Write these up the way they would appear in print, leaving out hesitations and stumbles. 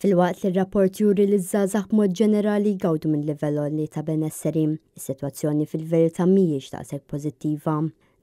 Filwaqt li r-rapport juri li ż-żgħażagħ b'mod ġenerali jgawdu minn livell għoli ta' benesseri, is-sitwazzjoni fil-verità mhijiex daqshekk pożittiva.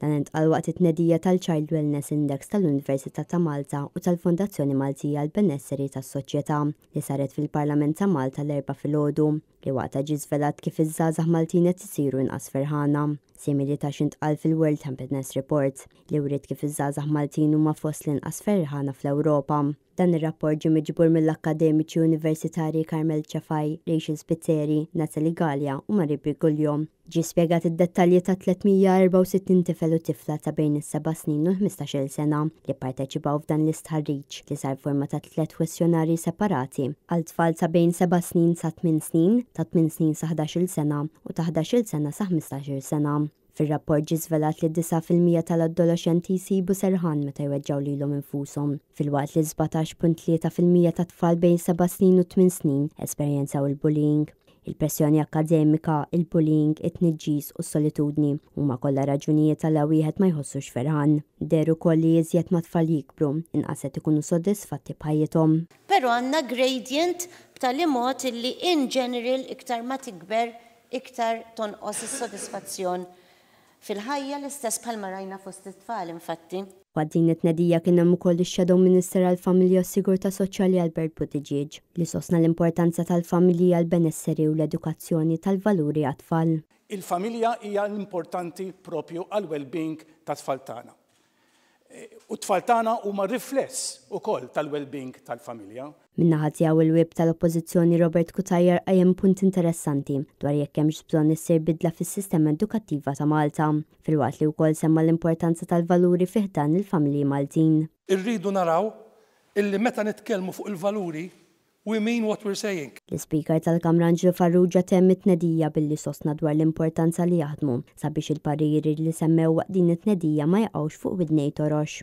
Dan intqal waqt it-tnedija tal-Child Wellness Index tal-Università ta' Malta u tal-Fondazzjoni Maltija għall-Benesseri tas-Soċjetà li saret fil-Parlament ta' Malta l-Erbgħa filgħodu, li waqtha ġie żvelat kif iż-żgħażagħ Maltin qed isiru inqas ferħana, simili ta' x'intqal fil-World Happiness Report, li wriet kif iż-żgħażagħ Maltin huma fost l-inqas ferħana fl-Ewropa. Dan ir-rapport ġie miġbur mill-akkademiċi universitarji Carmel Cefai, Rachel Spiteri, Natalie Galea u Marie Briguglio. Ġie spjegat id-dettalji ta' 364 tifel u tifla ta' bejn is-seba' snin u l-ħmistax-il sena li pparteċipaw f'dan l-istħarriġ li sar forma ta' tliet kwestjonarji separati għal tfal ta' bejn seba' snin sa tmien snin, ta' tmien snin sa ħdax-il sena u ta' ħdax-il sena sa ħmistax-il sena. Fir-rapport ġie żvelat li 9% tal-adoloxxenti jsibu serħan meta jweġġgħu lilhom infushom, filwaqt li 17.3% tat-tfal bejn seba' snin u tmien snin esperjenzaw il-bullying. Il-pressjoni akkademika, il-bullying, it-tniġġis u s-solitudni huma kollha raġunijiet għala wieħed ma jħossux ferħan. Deher ukoll li iżjed ma t-tfal jikbru, inqas qed ikunu sodisfatti b'ħajjithom. Però għandna gradient b'tali mod illi in general iktar ma tikber iktar tonqos is-sodisfazzjon fil-ħajja, l-istess bħalma rajna fost it-tfal infatti. Waqt din it-tnedija kien hemm ukoll ix-Shadow Minister għall-Familja u s-Sigurtà Soċjali Albert Buttigieg li sostna l-importanza tal-familji għall-benesseri u l-edukazzjoni tal-valuri għat-tfal. Il-familja hija importanti propju għall-well-being tat-tfal tagħna. U t-tfal tagħna huma rifless ukoll tal-well-being tal-familja. Min-naħa tiegħu il-Whip tal-Oppożizzjoni Robert Cutajar qajjem punt interessanti dwar jekk hemmx bżonn issir bidla fis-sistema edukattiva ta' Malta, filwaqt li wkoll semma l-importanza tal-valuri fi ħdan il-familji Maltin. Irridu naraw illi meta nitkellmu fuq il-valuri We mean what we're saying. L-Ispeaker tal-Kamra Anġlu Farrugia temm it-tnedija billi sostna dwar l-importanza li jaħdmu sabiex il-pariri li semmew waqt din it-tnedija ma jaqgħux fuq widnej torox.